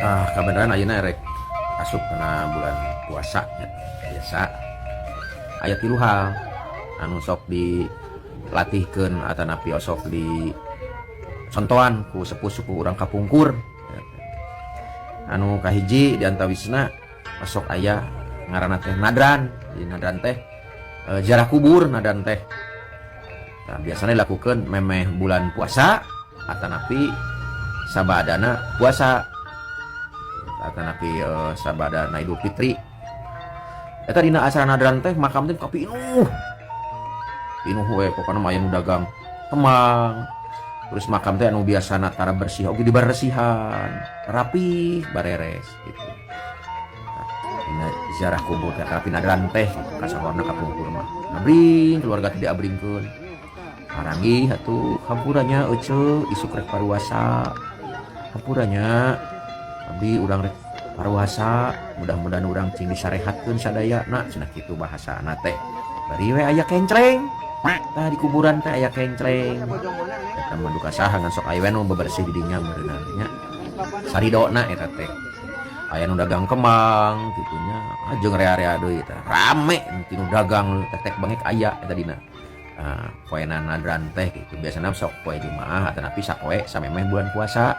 Ah, kabeneran ayeuna rek asup kana bulan puasa nya. Biasa aya tilu hal anu sok dilatihkeun atanapi osok di contohan ku sepuh-sepuh urang kapungkur. Anu kahiji di antawisna osok aya ngaranna teh nadran. Jadi nadran teh ziarah kubur nadran teh. Nah, biasanya dilakukan memeh bulan puasa atanapi sabadana puasa atanapi sabadana Idul Fitri. Eta dina acara nadran teh makam teh kapinuh. Pinuh we pokona mah, aya nu dagang kembang. Terus makam teh anu biasana tara bersih oge diberesihan, rapi, bareres gitu. Nah, dina ziarah kubur teh tapi nadran teh gitu, kasahorna kapungkur mah. Ngabring keluarga teh diabringkeun. Paranggih atuh, hampura nya ece, isuk rek paruasa. Hampura nya, abdi urang rek paruasa, mudah-mudahan urang cing disarehatkeun sadayana cenah, kitu bahasana teh. Bari we aya kencleng. Tah, di kuburan teh aya kencleng. Eta mah duka saha, ngan sok aya we nu bebersih di dinya meureunna nya. Saridona eta teh. Aya nu dagang kembang kitu nya, ah, jeung rea-rea deui tah. Rame ti nu dagang tetek bengek aya eta dina. Nah, poena nadran teh gitu. Biasana sok poe Jumaah atanapi sapoe samemeh bulan puasa.